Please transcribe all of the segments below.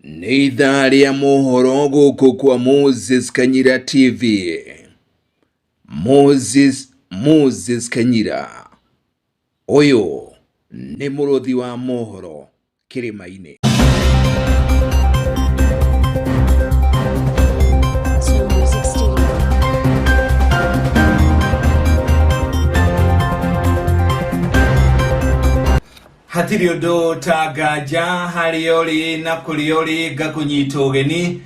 Nĩ ithaa rĩa mohoro gũkũ kwa Moses Kanyira TV. Moses Moses Kanyira. Ũyũ nĩ mũrũthi wa mohoro kĩrĩma-inĩ. Snow Music Studio. Hatirĩ ũndũ ta nganja harĩa ũrĩ na kũrĩa ũrĩ ngakũnyita ũgeni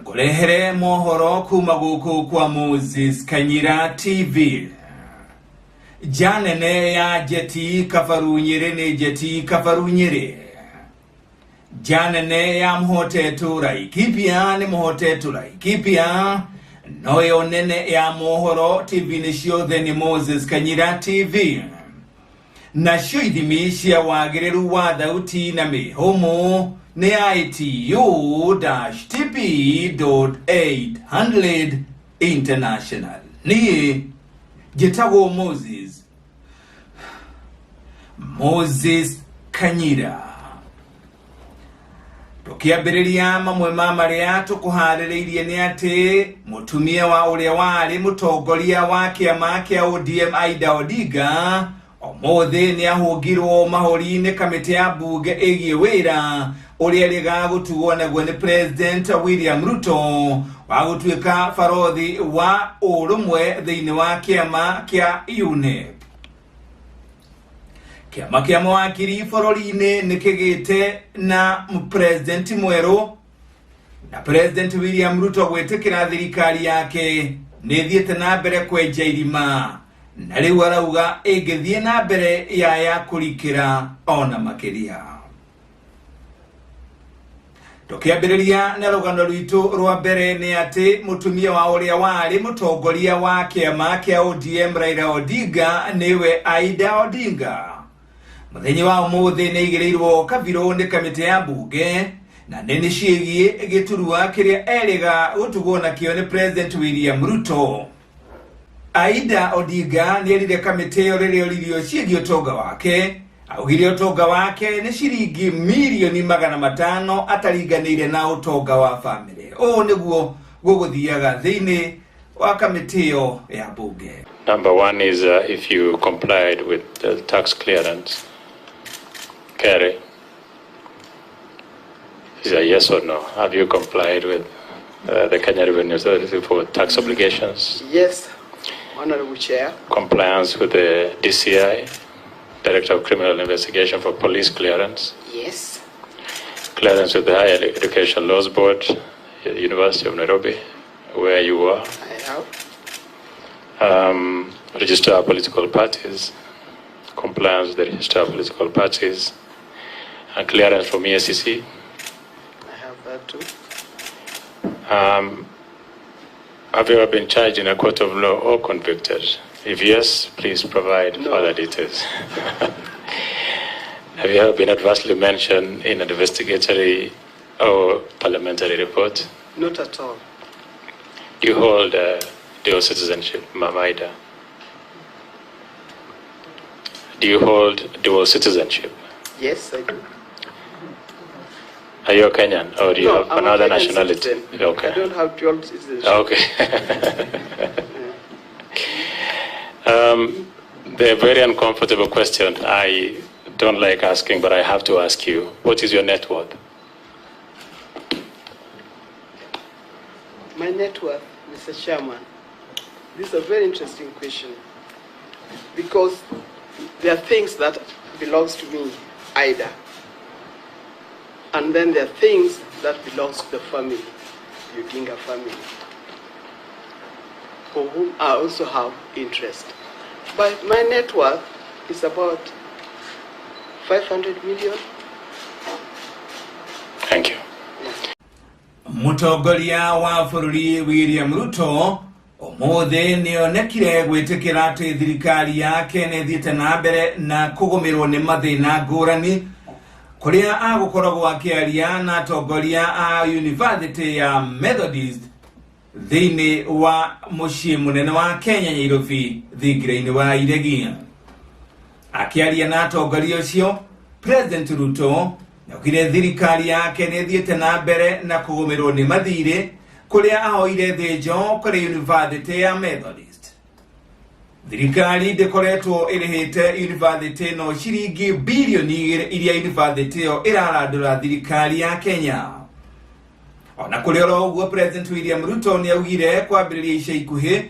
ngũrehere mohoro kuma gũkũ kwa Moses Kanyira TV. Nja nene ya njeti Kabaru Nyĩrĩ nĩ njeti Kabaru Nyĩrĩ. Nja nene ya mũhotetwo Laikipia nĩ mũhotetwo Laikipia. Noyo nene ya mohoro TV-inĩ ciothe nĩ Moses Kanyira TV. Nacio ithimi cia wagĩrĩru wa thauti na mĩhũmũ nĩ ITU-TP.800 International. Niĩ njĩtagwo Moses Moses Kanyira. Tũkĩambĩrĩria mamwe ma marĩa tũkũharĩrĩirie nĩ atĩ mũtumia wa ũrĩa warĩ mũtongoria wa kĩama kĩa ODM Aida Odinga ũmũthĩ nĩ ahũngirwo mahũri nĩ kamĩtĩ ya mbunge ĩgiĩ wĩra ũrĩa rĩga gũtugwo naguo nĩ President William Ruto wa gũtuĩka barothi wa ũrũmwe thĩinĩ wa kĩama kĩa UNEP. Kĩama kĩa mawakiri bũrũri-inĩ nĩ kĩgĩte na president mwerũ na President William Ruto gwĩtĩkĩra thirikari yake nĩ ĩthiĩte na mbere kwenja irima na rĩu arauga ĩngĩthiĩ na mbere ya ya kũrikĩra ona makĩria. Tũkĩambĩrĩria na rũgano rwitũ rwa mbere nĩ atĩ mũtumia wa ũrĩa warĩ mũtongoria wa kĩama kĩa ODM Raila Odinga nĩwe Aida Odinga. Mũthenya wa ũmũthĩ nĩ aigĩrĩirwo kabirũ nĩ kamĩtĩ ya mbunge na nĩ nĩ ciĩgiĩ gĩturwa kĩrĩa erĩga gũtugwo nakĩo nĩ President William Ruto. Aida Odinga nĩ erire kamĩtĩ ĩyo rĩrĩa oririo ciĩgiĩ ũtonga wake augire ũtonga wake nĩ ciringi mirioni 500 ataringanĩire na ũtonga wa bamĩrĩ. Ũũ nĩguo gũgũthiaga thĩinĩ wa kamĩtĩ ĩyo ya mbunge. Number one is if you complied with the tax clearance, Kerry, is a yes or no? Have you complied with the Kenya Revenue Authority for tax obligations? Yes, Honorable Chair. Compliance with the DCI, Director of Criminal Investigation for Police Clearance? Yes. Clearance with the Higher Education Laws Board, University of Nairobi, where you are. I have. Register of political parties, compliance with the register of political parties, and clearance from EACC. I have that too. Have you ever been charged in a court of law or convicted? If yes, please provide No. further details. Have you ever been adversely mentioned in an investigatory or parliamentary report? Not at all. Do you hold dual citizenship, Mama Ida? Do you hold dual citizenship? Yes, I do. Are you a Kenyan or do you No, have I'm a another Kenyan nationality? citizen. Okay. I don't have dual citizenship. Okay. The very uncomfortable question I don't like asking, but I have to ask you. What is your net worth? My net worth, Mr. Chairman, this is a very interesting question because there are things that belongs to me, Ida, and then there are things that belongs to the family, the Odinga family, for whom I also have interest. But my net worth is about 500 million. Thank you. Mũtongoria wa bũrũri William Ruto ũmũthĩ nĩonekire gwĩtĩkĩra atĩ thirikari yake nĩ ĩthiĩte na mbere na kũgũmĩrwo nĩ mathĩna ngũrani kũrĩa agũkoragwo akĩaria na atongoria a University ya Methodist thĩinĩ wa mũciĩ mũnene wa Kenya Nairobi thingira-inĩ wa Iregi. Akĩaria na atongoria ũcio President Ruto Nĩaugire thirikari yake nĩ ĩthiĩte na mbere na kũgũmĩrwo nĩ mathirĩ kũrĩa ahoire thĩnjo kũrĩ yunivasĩtĩ ya Methodist. Thirikari ndĩkoretwo ĩrĩhĩte yunivasĩtĩ ĩno ciringi birioni 2 iria yunivasĩtĩ ĩyo ĩrarandũra thirikari ya Kenya. Ona kũrĩ oro ũguo, President William Ruto nĩ augire kwambĩrĩria ica ikuhĩ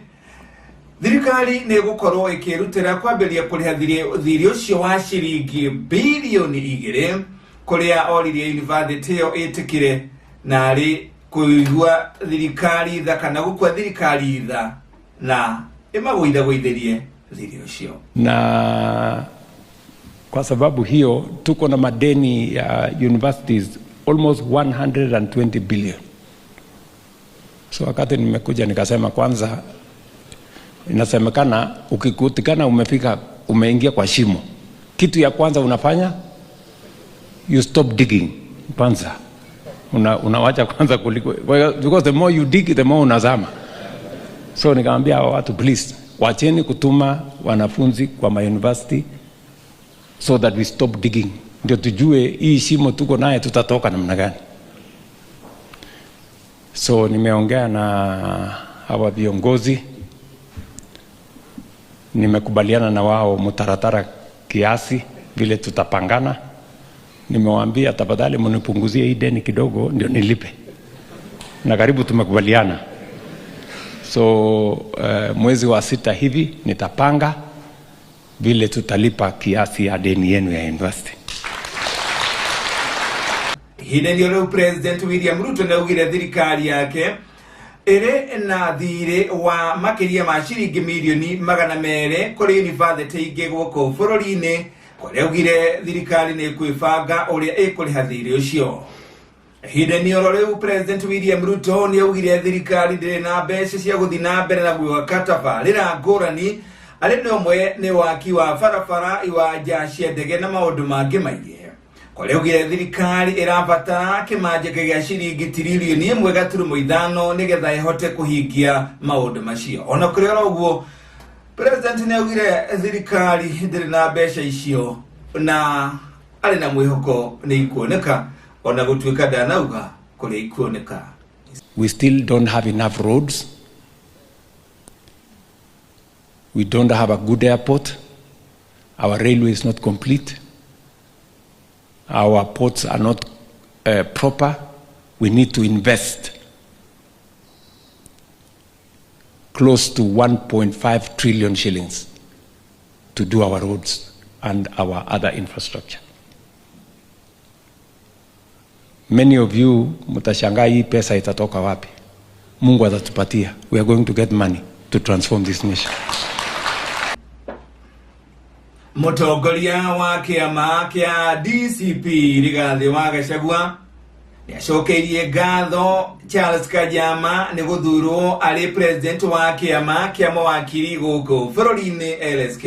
thirikari nĩ ĩgũkorwo ĩkĩrutĩra kwambĩrĩria kũrĩha thirĩ ũcio wa ciringi birioni 2 kũrĩa oririe yunivasĩtĩ ĩyo ĩtĩkĩre narĩ kũigua thirikari tha kana gũkua thirikari tha na ĩmagũithagũithĩrie thirĩ ũcio. Na kwa sababu hiyo tuko na madeni ya universities almost 120 billion. So wakati nimekuja nikasema kwanza, inasemekana ukikutikana umefika, umeingia kwa shimo, kitu ya kwanza unafanya you stop digging kwanza. Unawacha kwanza kuliko, because the more you dig the more unazama. So nikamwambia hawa watu, please wacheni kutuma wanafunzi kwa my university so that we stop digging, ndio tujue hii shimo tuko naye tutatoka namna gani. So nimeongea na hawa viongozi, nimekubaliana na wao mtaratara kiasi vile tutapangana. Nimewaambia tafadhali mnipunguzie hii deni kidogo ndio nilipe, na karibu tumekubaliana. So mwezi wa 6 hivi nitapanga vile tutalipa kiasi ya deni yenu ya university. Ihinda rĩu President William Ruto nĩaugire thirikari yake ĩrĩ na thirĩ wa makĩria ma ciringi mirioni 200 kũrĩ yunivasĩtĩ ingĩ gũkũ bũrũri-inĩ, kũrĩa augire thirikari nĩ ĩkwĩbanga ũrĩa ĩkũrĩha thirĩ ũcio. Ihinda oro rĩu President William Ruto nĩaugire thirikari ndĩrĩ na mbeca cia gũthiĩ na mbere na gwaka tabarĩra ngũrani arĩ nĩ ũmwe nĩ waki wa barabara, iwanja cia ndege na maũndũ mangĩ maingĩ. Kũrĩa augire thirikari ĩrabatara kĩmanjĩka gĩa ciringi tiririoni 1.5 nĩgetha ĩhote kũhingia maũndũ macio. Ona kũrĩ oro ũguo, President nĩaugire thirikari ndĩrĩ na mbeca icio na arĩ na mwĩhoko nĩ ikuoneka, ona gũtuĩka ndanauga kũrĩa ikuoneka. We still don't have enough roads. We don't have a good airport. Our railway is not complete. Our ports are not proper. We need to invest close to 1.5 trillion shillings to do our roads and our other infrastructure. Many of you mtashangaa hii pesa itatoka wapi. Mungu atatupatia. We are going to get money to transform this nation. Mũtongoria wa kĩama kĩa DCP Rigathĩ wa Gachagua nĩacokeirie ngatho Charles Kajama nĩ gũthurwo arĩ president wa kĩama kĩa mawakiri gũkũ bũrũri-inĩ LSK.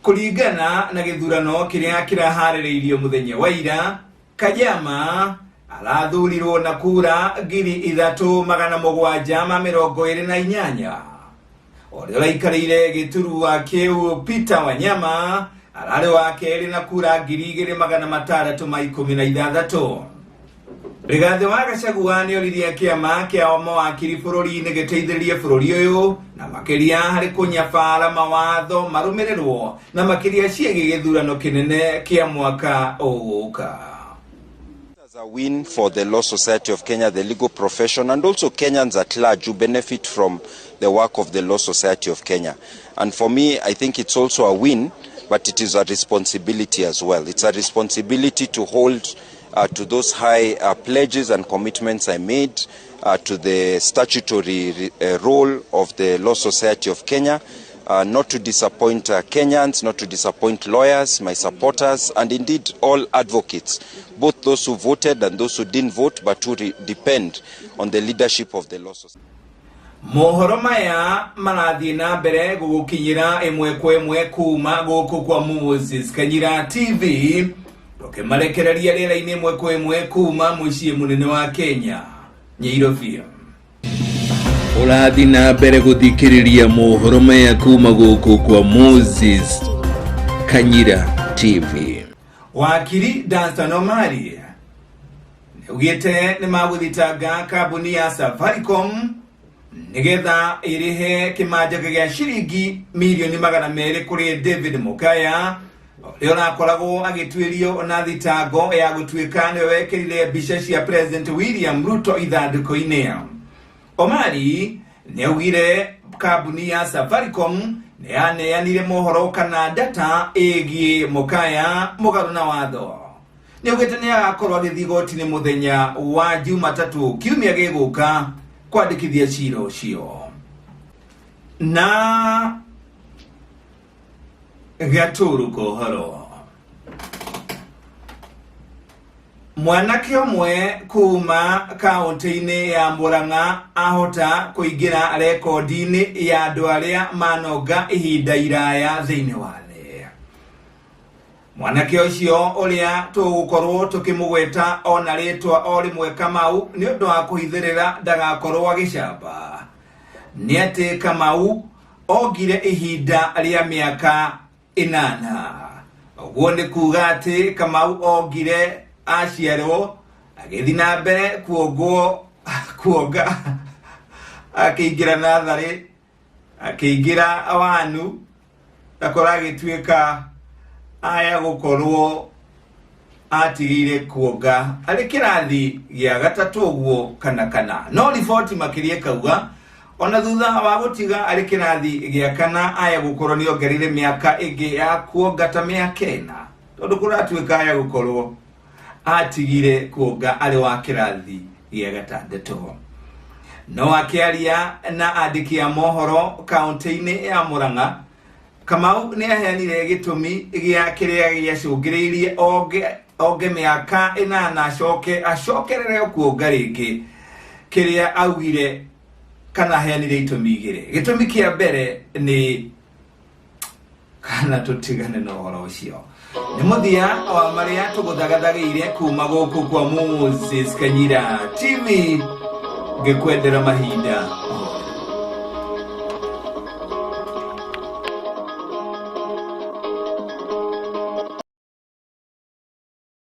Kũringana na gĩthurano kĩrĩa kĩraharĩrĩirio mũthenya wa ira, Kajama arathurirwo na kura 3728. Ũrĩa ũraikarĩire gĩturwa kĩu Peter Wanyama ararĩ wa kerĩ na kura 2616. Rigathĩ wa Gachagua nĩoririe kĩama kĩa mawakiri bũrũri-inĩ gĩteithĩrĩrie bũrũri ũyũ na makĩria harĩ kũnyabara mawatho marũmĩrĩrwo na makĩria ciĩgiĩ gĩthurano kĩnene kĩa mwaka ũgũka. A win for the Law Society of Kenya, the legal profession, and also Kenyans at large who benefit from the work of the Law Society of Kenya. And for me, I think it's also a win, but it is a responsibility as well. It's a responsibility to hold to those high pledges and commitments I made to the statutory role of the Law Society of Kenya, not to disappoint Kenyans, not to disappoint lawyers, my supporters, and indeed all advocates, both those who voted and those who didn't vote, but who depend on the leadership of the Law Society. Mohoro maya marathiĩ na mbere gũgũkinyĩra ĩmwe kwa ĩmwe kuma gũkũ kwa Moses Kanyira TV, tũkĩmarekereria rĩera-inĩ ĩmwe kwa ĩmwe kuma mũciĩ mũnene wa Kenya, Nyairobi. Ũrathiĩ na mbere gũthikĩrĩria mohoro maya kuma gũkũ kwa Moses Kanyira TV. Wakiri Danstan Omari nĩaugĩte nĩ magũthitanga kambuni ya Safaricom nĩgetha ĩrĩhe kĩmanjĩka gĩa ciringi mirioni 200 kũrĩ David Mokaya ũrĩa ũrakoragwo agĩtuĩrio na thitango ya gũtuĩka nĩwe wekĩrire mbica cia President William Ruto ithandũkũ-inĩ. Omari nĩaugire kambuni ya Safaricom nĩ yaneanire mohoro kana data ĩgiĩ Mokaya mũgarũ na watho. Nĩaugĩte nĩ agakorwo agĩthiĩ igoti-inĩ mũthenya wa Jumatatũ kiumia gĩgũka kwandĩkithia cira ũcio. Na gatũrũ kohoro mwanake ũmwe kuma kaunti-inĩ ya Murang'a ahota kũingĩra rekondi-inĩ ya andũ arĩa manonga ihinda iraya thĩinĩ wa thĩ. Mwanake ũcio ũrĩa tũgũkorwo tũkĩmũgweta ona rĩtwa o rĩmwe Kamau nĩ ũndũ wa kũhithĩrĩra ndagakorwo agĩcamba nĩ atĩ Kamau ongire ihinda rĩa mĩaka 8. Ũguo nĩ kuga atĩ Kamau ongire aciarwo agĩthiĩ na mbere kuongwo kuonga akĩingĩra natharĩ akĩingĩra wanu akora agĩtuĩka aya gũkorwo atigĩire kuonga arĩ kĩrathi gĩa gatatũ ũguo kana no riboti makĩria ĩkauga ona thutha wa gũtiga arĩ kĩrathi gĩa kana aya gũkorwo nĩ ongereire mĩaka ĩngĩ ya kuonga ta mĩaka 4 tondũ kũratuĩka aya gũkorwo atigire kuonga arĩ wa kĩrathi gĩa gatandatũ. No akĩaria na andĩki a mohoro kaunti-inĩ ya Murang'a, Kamau nĩ aheanire gĩtũmi gĩa kĩrĩa gĩacũngĩrĩirie onge mĩaka 8 acoke acokerere kuonga rĩngĩ, kĩrĩa augire kana aheanire itũmi igĩrĩ. Gĩtũmi kĩa mbere nĩ kana tũtigane na ũhoro ũcio. Nĩ mũthia wa marĩa tũgũthagathagĩire kuma gũkũ kwa Moses Kanyira TV, ngĩkwendera mahinda